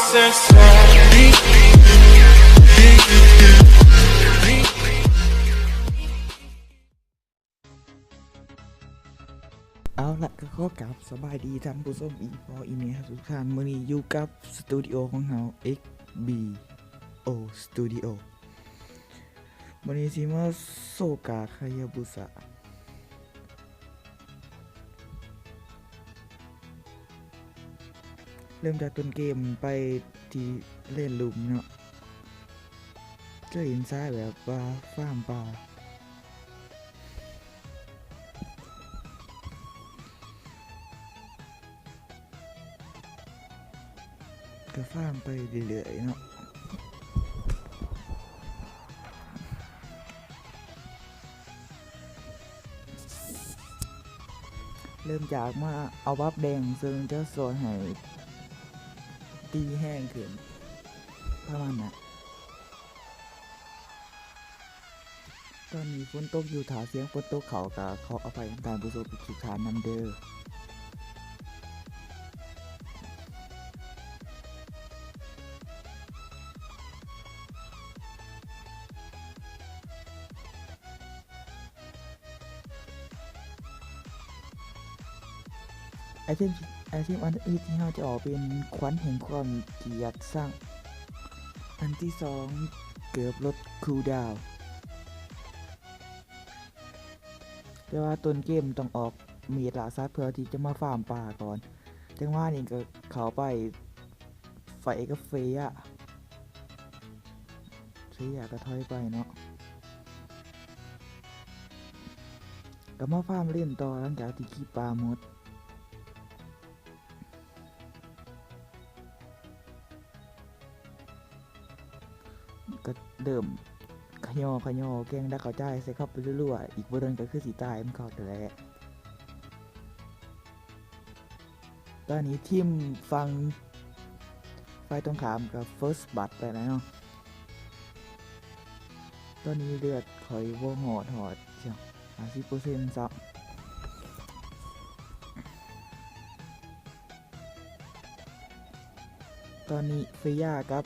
ເອົາລະ ກໍຂໍກາບສະບາຍດີທ່ານຜູ້ຊົມອີ່ພໍ່ອີ່ແມ່ທຸກທ່ານ. ມື້ນີ້ຢູ່ກັບສະຕູດິໂອຂອງເຮົາ ເອັກບີໂອ ສະຕູດິໂອ. ມື້ນີ້ຊິມາໂຊກາຄາຍາບຸສະ. ເລີ່ມຈາກຕົ້ນເກມໄປທີ່ແລນລູມເນາະ, ຈະເຫັນຊາຍແບບວ່າຟາມປ່າ ກໍຟາມໄປເລື້ອຍໆເນາະ. ເລີ່ມຈາກມາເອົາບັບແດງ ເຊິ່ງຈະຊ່ວຍໃຫ້ຕີແຮງຂຶ້ນ ປະມານນັ້ນ. ຕອນນີ້ຝົນຕົກຢູ່, ຖ້າສຽງຝົນຕົກເຂົ້າກໍຂໍອະໄພທ່ານຜູ້ຊົມທຸກທ່ານນຳເດີ້. ໄອເທມ, ໄອເທມອັນທຳອິດທີ່ເຮົາຈະອອກເປັນຂວັນແຫ່ງຄວາມກຽດຊັງ, ອັນທີສອງເກີບລົດຄູລດາວ. ແຕ່ວ່າຕົ້ນເກມຕ້ອງອອກເມດລ່າສັດເພື່ອທີ່ຈະມາຟາມປ່າກ່ອນ. ຈັງຫວະນີ້ກໍເຂົ້າໄປໄຟກັບເຟຍາ, ເຟຍາກໍຖອຍໄປເນາະ, ກໍມາຟາມເລ່ນຕໍ່ຫຼັງຈາກທີ່ຄີບປ່າໝົດ. ກໍເລີ່ມຂະຫຍໍ້ຂະຫຍໍ້ແກງດັກເຂົ້າຈາຍໃສ່ເຂົ້າໄປລົວໆ, ອີກບໍ່ດົນກໍຄືຊິຕາຍນຳເຂົາແທ້ແຫຼະ. ຕອນນີ້ທີມຝັ່ງຝ່າຍຕົງຂ້າມກໍເຟີສບັດໄປແລ້ວເນາະ. ຕອນນີ້ເລືອດຂ້ອຍບໍ່ຮອດ ຮອດຫ້າສິບເປີເຊັນຊ້ຳ. ຕອນນີ້ເຟຍາກັບ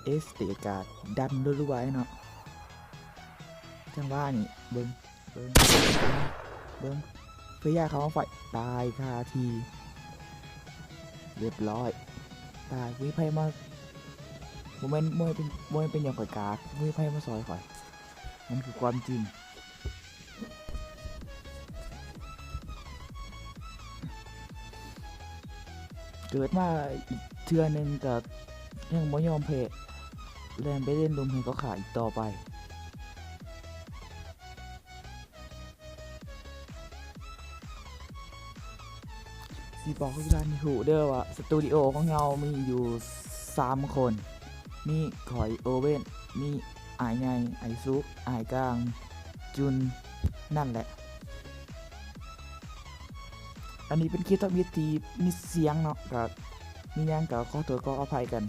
ເອສເຕກາດດັນລົວໆເນາະ. ຈັງຫວະນີ້ເບິ່ງ ເບິ່ງ ເບິ່ງ ເຟຍາເຂົ້າມາໄຟ ຕາຍຄາທີ່ ຮຽບຮ້ອຍ ຕາຍ. ບໍ່ມີໃຜມາ ບໍ່ແມ່ນ ບໍ່ແມ່ນເປັນ ບໍ່ແມ່ນເປັນຫຍັງຂ້ອຍກາກ ບໍ່ມີໃຜມາຊ່ອຍຂ້ອຍ. ມັນຄືຄວາມຈິງ. ເກີດມາອີກເທື່ອໜຶ່ງກໍຍັງບໍ່ຍອມແພ້, ແລ່ນໄປເລ່ນລຸ່ມໃຫ້ເຂົາຂ້າອີກຕໍ່ໄປ. ຊິບອກໃຫ້ທຸກທ່ານຮູ້ເດີວ່າ ສະຕູດິໂອຂອງເຮົາມີຢູ່ສາມຄົນ, ມີຂ້ອຍ ໂອເວັນ, ມີອ້າຍໃຫຍ່ ອ້າຍສຸກ, ອ້າຍກາງ ຈຸນ ນັ້ນແຫຼະ. ອັນນີ້ເປັນຄລິບທຳອິດທີ່ມີສຽງເນາະ, ກໍມີຫຍັງກໍຂໍໂທດຂໍອະໄພກັນ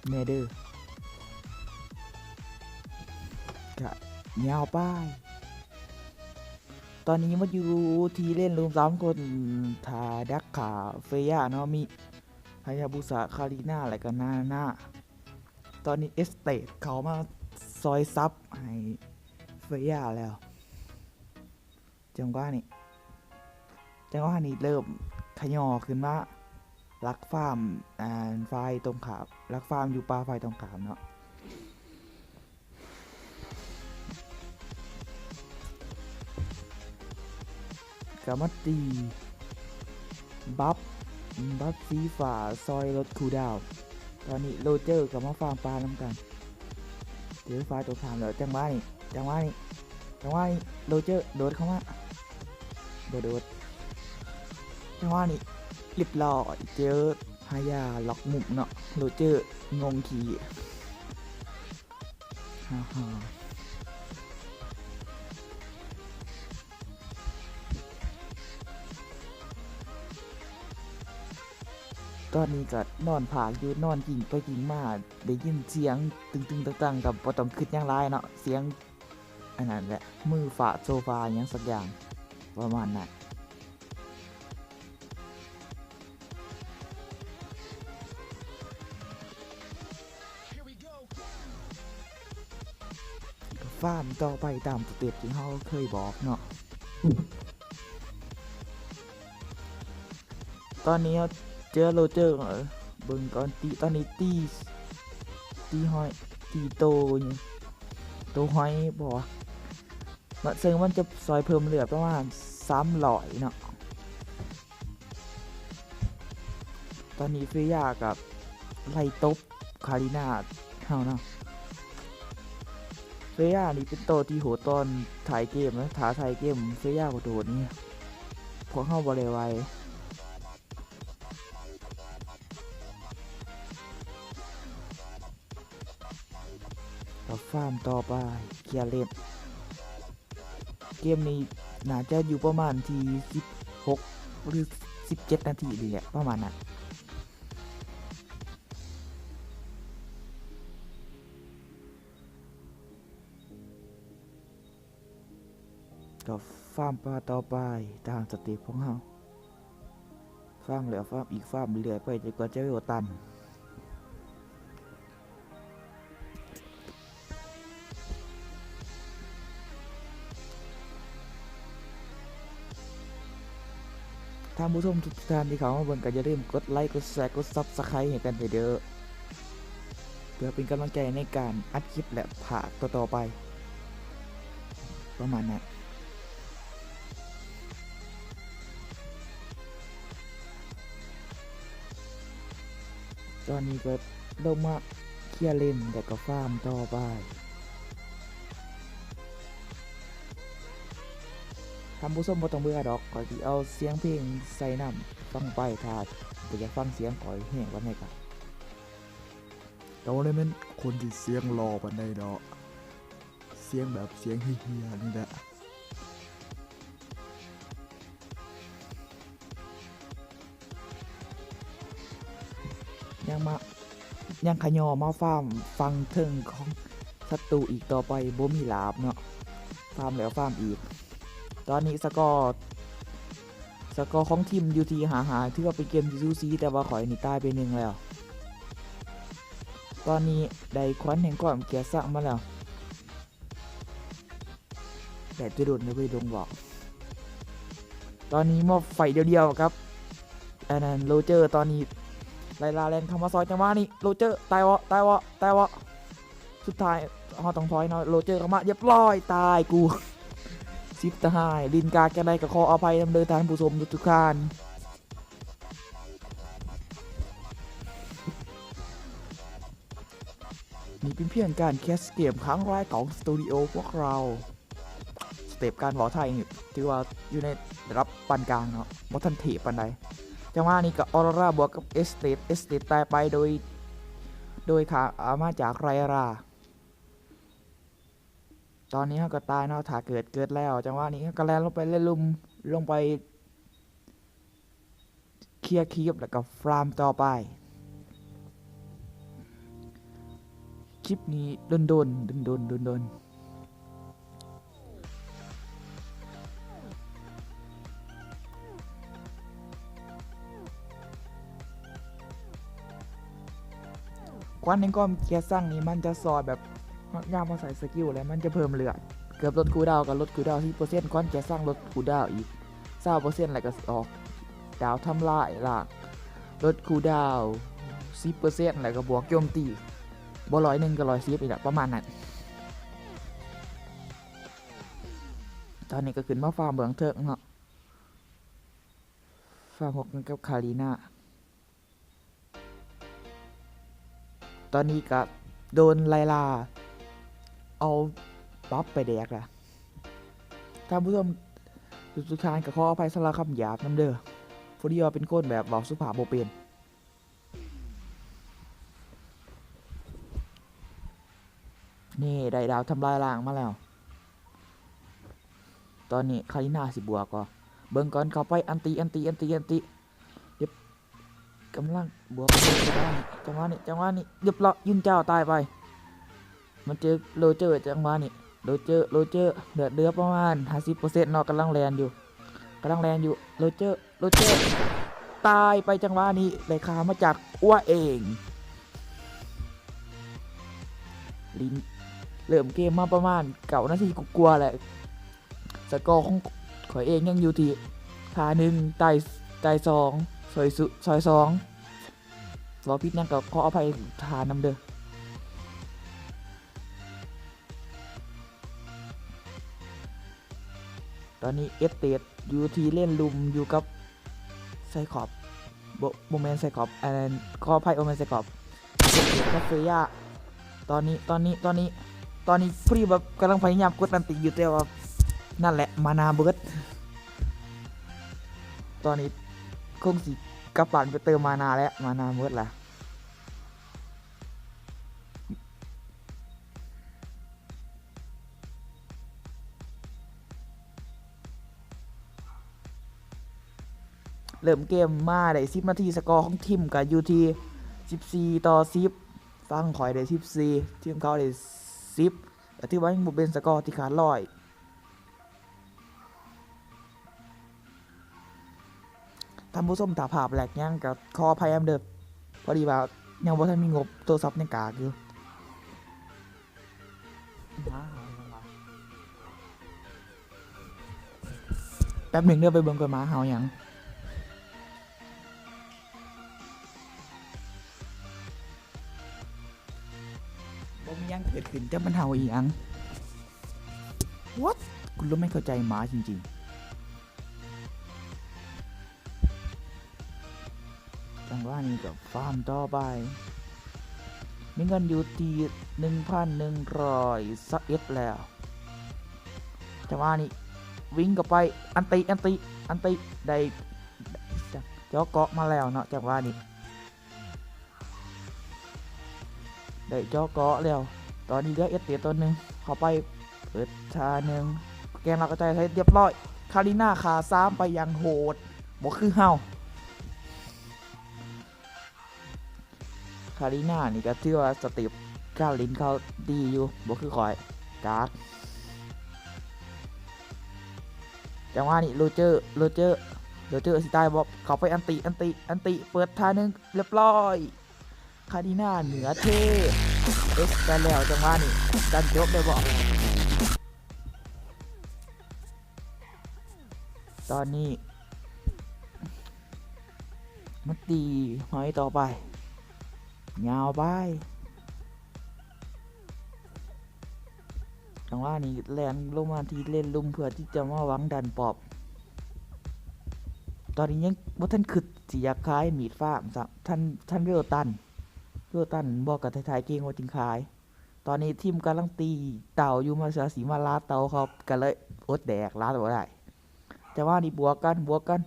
ແດ່ເດີ. ກະຍາວໄປ. ຕອນນີ້ມາຢູ່ທີ່ເລນລູມສາມຄົນ ຖ້າດັກຂ້າເຟຍາເນາະ, ມີຮາຍາບຸສະ, ຄາລີນາ ແລະກະນານາ. ຕອນນີ້ເອສເຕດເຂົ້າມາຊ່ອຍຊັບໃຫ້ເຟຍາແລ້ວ. ຈັງຫວະນີ້ ຈັງຫວະນີ້ເລີ່ມຂະຫຍໍ້ຂຶ້ນມາ ລັກຟາມ ອ່າ ຝ່າຍຕົງຂ້າມ ລັກຟາມຢູ່ປ່າຝ່າຍຕົງຂ້າມເນາະ. ກະມາຕີບັບ ບັບສີຟ້າຊ່ອຍລົດຄູລດາວ. ຕອນນີ້ໂຣເຈີກໍມາຟາມປ່ານຳກັນ ເຈີຝ່າຕົງຂ້າມແລ້ວ. ຈັງຫວະນີ້ ຈັງຫວະນີ້ ຈັງຫວະນີ້ໂຣເຈີໂດດເຂົ້າມາ ບໍ່ໂດດ. ຈັງຫວະນີ້ຮຽບຮ້ອຍ ເຈີຮາຍາລັອກມຸມເນາະ ໂຣເຈີງົງຂີ້. ຕອນນີ້ກໍນອນພາກຢູ່ ນອນກິ້ງໄປກິ້ງມາ ໄດ້ຍິນສຽງຕຶງໆຕັງໆ ກໍບໍ່ຕ້ອງຄິດຫຍັງຫຼາຍເນາະ ສຽງອັນນັ້ນແຫຼະ ມືຟາດໂຊຟາຫຍັງສັກຢ່າງ ປະມານນັ້ນ. ຟາມຕໍ່ໄປຕາມສະເຕັບທີ່ເຮົາເຄີຍບອກເນາະ. ຕອນນີ້ເຮົາເຈີໂຣເຈີ ເອີ ເບິ່ງກ່ອນ ຕີ ຕອນນີ້ຕີ ຕີຫ້ອຍ ຕີໂຕ ໂຕຫ້ອຍບໍ່ວະ ເຊິ່ງມັນຈະຊ່ອຍເພີ່ມເລືອດປະມານສາມຮ້ອຍເນາະ. ຕອນນີ້ເຟຢາກໍໄລ່ຕົບຄາລີນາເຮົາເນາະ. ເຟຢານີ້ເປັນໂຕທີ່ໂຫດຕອນທ້າຍເກມນະ, ຖ້າທ້າຍເກມເຟຢາບໍ່ໂດດນີ້ ພວກເຮົາບໍ່ໄດ້ໄຫວ. ກໍຟາມຕໍ່ໄປ ເຄຍເລນ. ເກມນີ້ໜ້າຈະຢູ່ປະມານທີສິບຫົກ ຫຼື ສິບເຈັດນາທີນີ້ແຫຼະ ປະມານນັ້ນ. ກໍຟາມປ່າຕໍ່ໄປຕາມສະເຕັບຂອງເຮົາ. ຟາມແລ້ວຟາມອີກ ຟາມເລື້ອຍໄປຈົນກວ່າຈະເວວຕັນ. ທ່ານຜູ້ຊົມທຸກໆທ່ານທີ່ເຂົ້າມາເບິ່ງ ກໍຢ່າລືມກົດໄລ ກົດແຊ ກົດຊັບສະໄຄຣບ໌ໃຫ້ກັນໄປເດີ້ ເພື່ອເປັນກຳລັງໃຈໃນການອັດຄລິບ ແລະ ພາກຕໍ່ໆໄປ ປະມານນັ້ນ. ຕອນນີ້ກໍລົງມາເຄຍເລນ ແລ້ວກໍຟາມຕໍ່ໄປ. ທ່ານຜູ້ຊົມບໍ່ຕ້ອງເບື່ອດອກ, ຂ້ອຍຊິເອົາສຽງເພງໃສ່ນຳຟັງໄປ, ຖ້າບໍ່ຢາກຟັງສຽງຂ້ອຍແຮງປານໃດກໍ ກໍບໍ່ໄດ້ແມ່ນຄົນທີ່ສຽງຫຼໍ່ປານໃດດອກ, ສຽງແບບສຽງເຮຍໆນີ້ແຫຼະ. ຍັງມາ ຍັງຂະຫຍໍ້ມາຟາມຝັ່ງເທິງຂອງສັດຕູອີກຕໍ່ໄປ, ບໍ່ມີລາບເນາະ, ຟາມແລ້ວຟາມອີກ. ຕອນນີ້ສະກໍ ສະກໍຂອງທີມຢູ່ທີ່ຫ້າຫ້າ ຖືວ່າເປັນເກມທີ່ສູສີ, ແຕ່ວ່າຂ້ອຍນີ້ຕາຍໄປໜຶ່ງແລ້ວ. ຕອນນີ້ໄດ້ຂວັນແຫ່ງຄວາມກຽດຊັງມາແລ້ວ. ແບບຈະໂດນໄປລົງບອກ. ຕອນນີ້ມອບໄຟດຽວໆກັບອັນນັ້ນ ໂຣເຈີ. ຕອນນີ້ໄລລາແລ່ນເຂົ້າມາຊອຍ, ຈັງຫວະນີ້ໂຣເຈີ ຕາຍເວາະ ຕາຍເວາະ ຕາຍເວາະ. ສຸດທ້າຍເຮົາຕ້ອງຖອຍເນາະ, ໂຣເຈີເຂົ້າມາ ຮຽບຮ້ອຍ ຕາຍກູ. ສິບຕາຍ. ຫຼິ້ນກາກຈັ່ງໃດກໍຂໍອະໄພນຳເດີທ່ານຜູ້ຊົມທຸກໆທ່ານ. ນີ້ເປັນພຽງການແຄສເກມຄັ້ງແລກຂອງສະຕູດິໂອພວກເຮົາ. ສະເຕັບການເວົ້າໄທນີ້ຖືວ່າຢູ່ໃນລະດັບປານກາງເນາະ, ບໍ່ທັນເທບປານໃດ. ຈັງຫວະນີ້ກໍອໍອຣາບວກກັບເອສເຕດ, ເອສເຕດຕາຍໄປໂດຍ ໂດຍຂ້າ ອາ ມາຈາກໄລລາ. ຕອນນີ້ເຮົາກໍຕາຍເນາະ, ຖ້າເກີດ ເກີດແລ້ວ. ຈັງຫວະນີ້ເຮົາກໍແລ່ນລົງໄປເລນລຸ່ມ, ລົງໄປ ເຄຍຄລິບ ແລ້ວກໍຟາມຕໍ່ໄປ. ຄລິບນີ້ດົນໆ ດົນໆ ດົນໆ. ຄວັນແຫ່ງຄວາມກຽດຊັງນີ້ມັນຈະຊ່ອຍແບບ ຍາມເຮົາໃຊ້ສະກິວແລ້ວມັນຈະເພີ່ມເລືອດ, ເກືອບລົດຄູດາວ ກໍລົດຄູດາວສິບເປີເຊັນ, ຄວັນກຽດຊັງລົດຄູດາວອີກຊາວເປີເຊັນ ແລ້ວກໍອອກດາວທຳລາຍລ້າງ, ລົດຄູດາວສິບເປີເຊັນ ແລ້ວກໍບວກໂຈມຕີ ບໍ່ຮ້ອຍໜຶ່ງກໍຮ້ອຍສິບນີ້ແຫຼະ ປະມານນັ້ນ. ຕອນນີ້ກໍຂຶ້ນມາຟາມເບື້ອງເທິງເນາະ, ຟາມຮ່ວມກັນກັບຄາລີນາ. ຕອນນີ້ກະໂດນໄລລາເອົາປັບໄປແດກລະ. ທ່ານຜູ້ຊົມທຸກໆທ່ານ ກະຂໍອະໄພສຳລັບຄຳຫຍາບນຳເດີ້, ພໍດີວ່າເປັນຄົນແບບເວົ້າສຸພາບບໍ່ເປັນ. ນີ້ໄດ້ດາວທຳລາຍລ້າງມາແລ້ວ. ຕອນນີ້ຄາລິນາຊິບວກບໍ່? ເບິ່ງກ່ອນ, ເຂົ້າໄປ ອັນຕິ ອັນຕິ ອັນຕິ ອັນຕິ. ເຮັບ ກຳລັງບວກ ຈັງຫວະນີ້ ຈັງຫວະນີ້ ຈັງຫວະນີ້ ຮຽບຮ້ອຍ ຍຸນເຈົ້າຕາຍໄປ. ມັນເຈີໂຣເຈີ ຈັງຫວະນີ້ ໂຣເຈີ ໂຣເຈີ ເລືອດເຫຼືອປະມານຫ້າສິບເປີເຊັນເນາະ, ກຳລັງແລ່ນຢູ່ ກຳລັງແລ່ນຢູ່ ໂຣເຈີ ໂຣເຈີ ຕາຍໄປ. ຈັງຫວະນີ້ໄດ້ຂ້າມາຈາກອັວເອງ ລິນ ເລີ່ມເກມມາປະມານເກົ້ານາທີກວ່າໆແລ້ວ ສະກໍຂອງຂ້ອຍເອງຍັງຢູ່ທີ່ທ່າໜຶ່ງ ຕາຍ ຕາຍສອງ ຊ່ອຍສຸ ຊ່ອຍສອງ ເວົ້າຜິດຫຍັງກໍຂໍອະໄພທ່ານນຳເດີ້. ຕອນນີ້ເອສເຕດຢູ່ທີ່ເລນລຸ່ມ ຢູ່ກັບໄຊຄອບ ບໍ່ ບໍ່ແມ່ນໄຊຄອບ ອັນນັ້ນ ຂໍອະໄພ ບໍ່ແມ່ນໄຊຄອບ ເອສເຕດກັບເຟຢາ. ຕອນນີ້ ຕອນນີ້ ຕອນນີ້ ຕອນນີ້ພໍດີແບບກຳລັງພະຍາຍາມກົດອັນຕິຢູ່ ແຕ່ວ່ານັ້ນແຫຼະ ມານາເບິດ. ຕອນນີ້ຄົງຊິກັບບ້ານໄປເຕີມມານາແລ້ວ ມານາເບິດລະ. ເລີ່ມເກມມາໄດ້ສິບນາທີ ສະກໍຂອງທີມກໍຢູ່ທີ່ສິບສີ່ຕໍ່ສິບ ຝັ່ງຂ້ອຍໄດ້ສິບສີ່ ທີມເຂົາໄດ້ສິບ ກໍຖືວ່າຍັງບໍ່ເປັນສະກໍທີ່ຂາດຮ້ອຍ. ທ່ານຜູ້ຊົມ ຖ້າພາບແຫຼກຫຍັງກໍຂໍອະໄພນຳເດີ້ ພໍດີວ່າຍັງບໍ່ທັນມີງົບໂທລະສັບຍັງກາກຢູ່. ແປັບໜຶ່ງເດີ້ ໄປເບິ່ງກ່ອນໝາເຫົ່າຫຍັງ. ບໍ່ມີຫຍັງເກີດຂຶ້ນ ຈັກມັນເຫົ່າອີ່ຫຍັງ. What? ກູເລີ່ມໄມ່ເຂົ້າໃຈໝາຈິງໆ. ຈັງຫວະນີ້ກໍຟາມຕໍ່ໄປ ມີເງິນຢູ່ທີ່ໜຶ່ງພັນໜຶ່ງຮ້ອຍຊາວເອັດແລ້ວ. ຈັງຫວະນີ້ວິ່ງເຂົ້າໄປ ອັນຕິ ອັນຕິ ອັນຕິ ໄດ້ເຈາະເກາະມາແລ້ວເນາະ ຈັງຫວະນີ້ ໄດ້ເຈາະເກາະແລ້ວ. ຕອນນີ້ເຫຼືອເອສເຕດຕົວໜຶ່ງ ເຂົ້າໄປເປີດທ່າໜຶ່ງ ແກນລາກກະຈາຍໃຫ້ຮຽບຮ້ອຍ. ຄາລີນາຂ້າສາມໄປຢ່າງໂຫດ ບໍ່ຄືເຮົາ. ຄາລີນານີ້ກໍຖືວ່າສະເຕັບການຫຼິ້ນເຂົາດີຢູ່ ບໍ່ຄືຂ້ອຍ ກາກ. ຈັງຫວະນີ້ໂຣເຈີ ໂຣເຈີ ໂຣເຈີຊິຕາຍບໍ່? ເຂົ້າໄປອັນຕິ ອັນຕິ ອັນຕິ ເປີດທ່າໜຶ່ງ ຮຽບຮ້ອຍ. ຄາລີນາເໜືອເທ ເອັກ ໄປແລ້ວ ຈັງຫວະນີ້ ກັນຈົບໄດ້ບໍ່? ຕອນນີ້ມາຕີຫອຍຕໍ່ໄປ ຍາວໄປ. ຈັງຫວະນີ້ແລ່ນລົງມາທີ່ເລນລຸ່ມ ເພື່ອທີ່ຈະມາຫວັງດັນປອບ. ຕອນນີ້ຍັງບໍ່ທັນຄິດຊິຢາກຂາຍມີດຟາມຊ້ຳ ທັນ ທັນເວວຕັນ ເວວຕັນບໍ່ ກໍຖ່າຍໆເກັ່ງວ່າຈຶ່ງຂາຍ. ຕອນນີ້ທີມກຳລັງຕີເຕົ່າຢູ່ ມາເສືອຊິມາລາດເຕົ່າເຂົາ ກໍເລີຍອົດແດກ ລາດບໍ່ໄດ້. ຈັງຫວະນີ້ບວກກັນ ບວກກັນ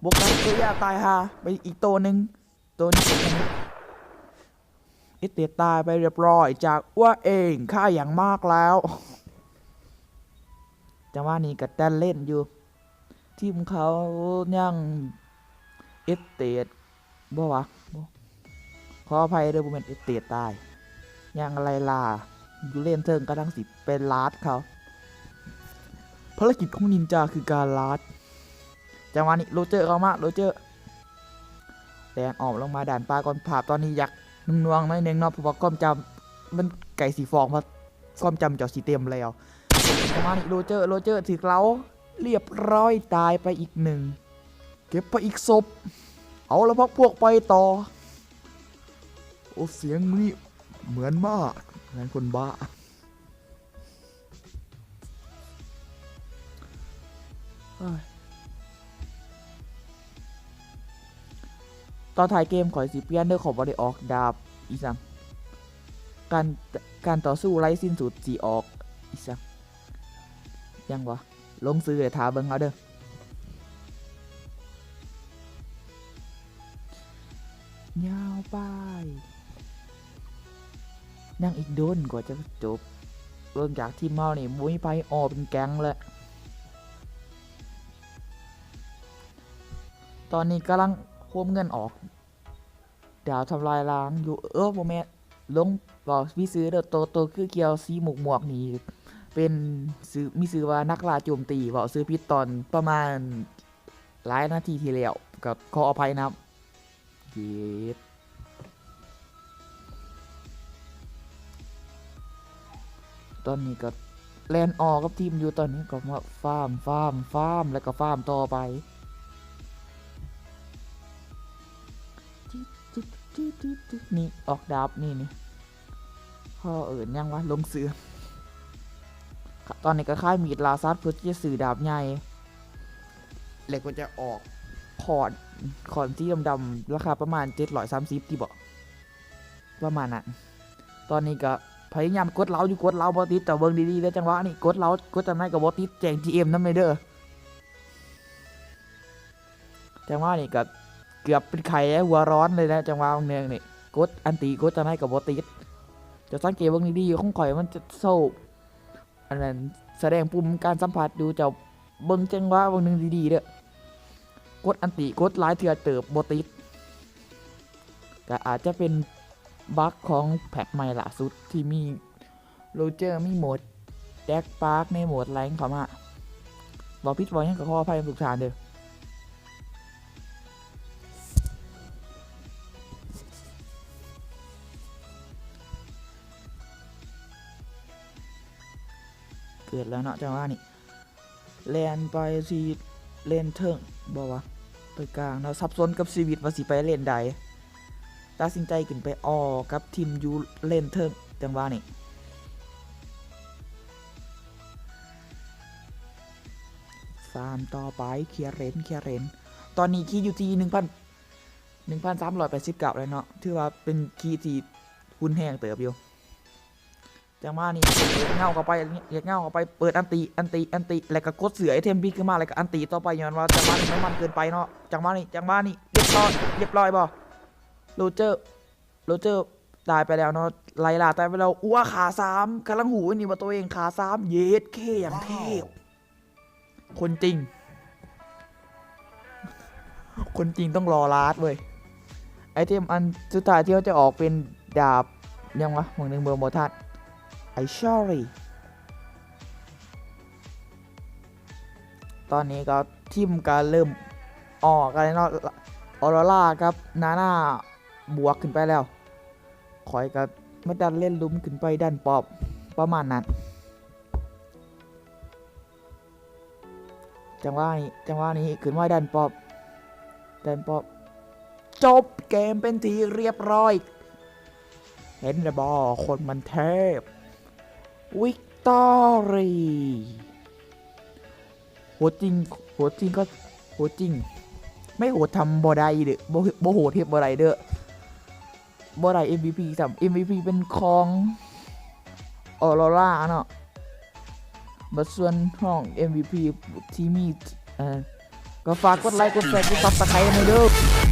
ບວກກັນ ເອີຍາ ຕາຍຫາໄປອີກໂຕໜຶ່ງ ໂຕນີ້ ເອສເຕດຕາຍໄປຮຽບຮ້ອຍຈາກອັວເອງ ຂ້າຍັງມາກແລ້ວ. ຈັງຫວະນີ້ກໍແຕ່ນເລ່ນຢູ່ ທີມເຂົາຍັງ ເອສເຕດ ບໍ່ວະ ບໍ່ ຂໍອະໄພເດີ້ ບໍ່ແມ່ນເອສເຕດຕາຍ ຍັງໄລ່ລ່າຢູ່ເລນເທິງ ກຳລັງຊິໄປລາດເຂົາ. ພາລະກິດຂອງນິນຈາຄືການລາດ. ຈັງຫວະນີ້ໂຣເຈີເຂົ້າມາ ໂຣເຈີແລ່ນອ້ອມລົງມາດ້ານປ່າກ່ອນ. ພາບຕອນນີ້ຢາກໜ່ວງໆໜ້ອຍໜຶ່ງເນາະ ເພາະວ່າຄວາມຈຳມັນໃກ້ຊິຟອງ ເພາະຄວາມຈຳເຈົ້າຊິເຕັມແລ້ວ. ຈັງຫວະນີ້ໂຣເຈີ ໂຣເຈີຖືກເຫຼົາ ຮຽບຮ້ອຍ ຕາຍໄປອີກໜຶ່ງ ເກັບໄປອີກສົບ. ເອົາລະພັກພວກໄປຕໍ່. ໂອ້ ສຽງນີ້ເໝືອນມ້າ ເໝືອນຄົນບ້າ. ເອີຍ ຕອນທ້າຍເກມຂ້ອຍຊິປ່ຽນເດີ້ ຂ້ອຍບໍ່ໄດ້ອອກດາບອີ່ຫຍັງ ການ ການຕໍ່ສູ້ໄຮ້ສິ້ນສຸດຊິອອກອີ່ຫຍັງ ຫຍັງວະ ລົງຊື່ແລ້ວຖ້າເບິ່ງເອົາເດີ້. ຍາວໄປ ຍັງອີກດົນກວ່າຈະຈົບ. ເບິ່ງຈາກທີມເຮົານີ້ບໍ່ມີໃຜອໍເປັນແກັງແລ້ວ. ຕອນນີ້ກຳລັງໂຮມເງິນອອກ ດາວທຳລາຍລ້າງຢູ່ ເອີ ບໍ່ແມ່ນ ຫຼົງ ເວົ້າຜິດຊື່ເດີ້ ໂຕ ໂຕຄືຂຽວສີໝວກໆນີ້ ເປັນຊື່ ມີຊື່ວ່ານັກລ່າໂຈມຕີ ເວົ້າຊື່ຜິດຕອນປະມານຫຼາຍນາທີທີ່ແລ້ວ ກໍຂໍອະໄພນຳ. ເຢັດ. ຕອນນີ້ກໍແລ່ນອໍກັບທີມຢູ່ ຕອນນີ້ກໍມາຟາມ ຟາມ ຟາມ ແລ້ວກໍຟາມຕໍ່ໄປ ນີ້ອອກດາບນີ້ ນີ້ ເຂົາເອີ້ນຫຍັງວະ ລົງເສືອ ຕອນນີ້ກໍຂາຍມີດລ່າສັດເພື່ອທີ່ຈະຊື້ດາບໃຫຍ່ ແລ້ວກໍຈະອອກຄ້ອນ ຄ້ອນສີດຳໆ ລາຄາປະມານເຈັດຮ້ອຍສາມສິບຕິເບາະ ປະມານນັ້ນ ຕອນນີ້ກໍພະຍາຍາມກົດເລົາຢູ່ ກົດເລົາບໍ່ຕິດ ເຈົ້າເບິ່ງດີໆເດີ ຈັງຫວະນີ້ກົດເລົາ ກົດຈັ່ງໃດກໍບໍ່ຕິດ ແຈ້ງຈີເອັມນຳແດ່ເດີ ຈັງຫວະນີ້ກໍເກືອບເປັນໄຂ້ແລ້ວ ຫົວຮ້ອນເລີຍແຫຼະ ຈັງຫວະບາງໜຶ່ງນີ້ ກົດອັນຕິ ກົດຈັ່ງໃດກໍບໍ່ຕິດ ເຈົ້າສັງເກດເບິ່ງດີໆ ຂອງຂ້ອຍມັນຈະໂຊ ອັນນັ້ນ ສະແດງປຸ່ມການສຳຜັດຢູ່ ເຈົ້າເບິ່ງຈັງຫວະບາງໜຶ່ງດີໆເດີ ກົດອັນຕິ ກົດຫຼາຍເທື່ອເຕີບບໍ່ຕິດ ກໍອາດຈະເປັນບັກຂອງແພັກໃໝ່ລ່າສຸດທີ່ມີໂຣເຈີ ມີໂໝດແຈັກປາກ ມີໂໝດແລງເຂົ້າມາ ເວົ້າຜິດເວົ້າຫຍັງກໍຂໍອະໄພນຳທຸກທ່ານເດີ. ເກີດແລ້ວເນາະ ຈັງຫວະນີ້ ແລ່ນໄປທີ່ເລນເທິງ ບໍ່ວ່າໄປກາງເນາະ ສັບສົນກັບຊີວິດວ່າຊິໄປເລນໃດ ຕັດສິນໃຈຂຶ້ນໄປອໍກັບທີມຢູ່ເລນເທິງ ຈັງຫວະນີ້ ຟາມຕໍ່ໄປ ເຄຍເລນ ເຄຍເລນ ຕອນນີ້ຄີຢູ່ທີ່ໜຶ່ງພັນ ໜຶ່ງພັນສາມຮ້ອຍແປດສິບເກົ້າແລ້ວເນາະ ຖືວ່າເປັນຄີທີ່ຮຸນແຮງເຕີບຢູ່. ຈັງຫວະນີ້ ເຫຍດເຫງົ້າເຂົ້າໄປ ເຫຍດເຫງົ້າເຂົ້າໄປ ເປີດອັນຕິ ອັນຕິ ອັນຕິ ແລ້ວກໍກົດເສື້ອໄອເທມບິດຂຶ້ນມາ ແລ້ວກໍອັນຕິຕໍ່ໄປ ຍ້ອນວ່າຈັງຫວະນີ້ມັນມັນເກີນໄປເນາະ ຈັງຫວະນີ້ ຈັງຫວະນີ້ ຮຽບຮ້ອຍ ຮຽບຮ້ອຍບໍ່ ໂຣເຈີ ໂຣເຈີຕາຍໄປແລ້ວເນາະ ໄລ່ລ່າຕາຍໄປແລ້ວ ອົວ ຂ້າສາມ ກຳລັງຮູ້ນີ້ວ່າໂຕເອງຂ້າສາມ ເຢດເຄ ຢ່າງເທ່. ຄົນຈິງ ຄົນຈິງຕ້ອງຫຼໍ່ຫຼາດເວີຍ ໄອເທມອັນສຸດທ້າຍທີ່ເຮົາຈະອອກເປັນດາບຫຍັງວະ ໝ່ອງໜຶ່ງເບິ່ງບໍ່ທັນ ໄອຊອຣີ ຕອນນີ້ກໍທີມກໍເລີ່ມອອກກັນແລ້ວເນາະ ອໍໂຣລາກັບນານາບວກຂຶ້ນໄປແລ້ວ ຂ້ອຍກໍມາດັນເລນລຸ່ມຂຶ້ນໄປດັນປອບ ປະມານນັ້ນ. ຈັງຫວະນີ້ ຈັງຫວະນີ້ຂຶ້ນມາດັນປອບ ດັນປອບ ຈົບເກມເປັນທີ່ຮຽບຮ້ອຍ ເຫັນແລ້ວບໍ່ ຄົນມັນເທບ ວິກຕອຣີ ໂຫດຈິງ ໂຫດຈິງກໍໂຫດຈິງ ໄມ່ໂຫດທຳບໍ່ໄດ້ເດີ້ ບໍ່ ບໍ່ໂຫດເຮັດບໍ່ໄດ້ເດີ້. ບໍ່ໄດ້ເອັມວີພີຊ້ຳ ເອັມວີພີເປັນຂອງອໍໂຣລາເນາະ ບັດສ່ວນຮອງເອັມວີພີທີ່ມີ ເອີ ກໍຝາກກົດໄລ ກົດແຊ ກົດຊັບສະໄຄຣບໃຫ້ເດີ້.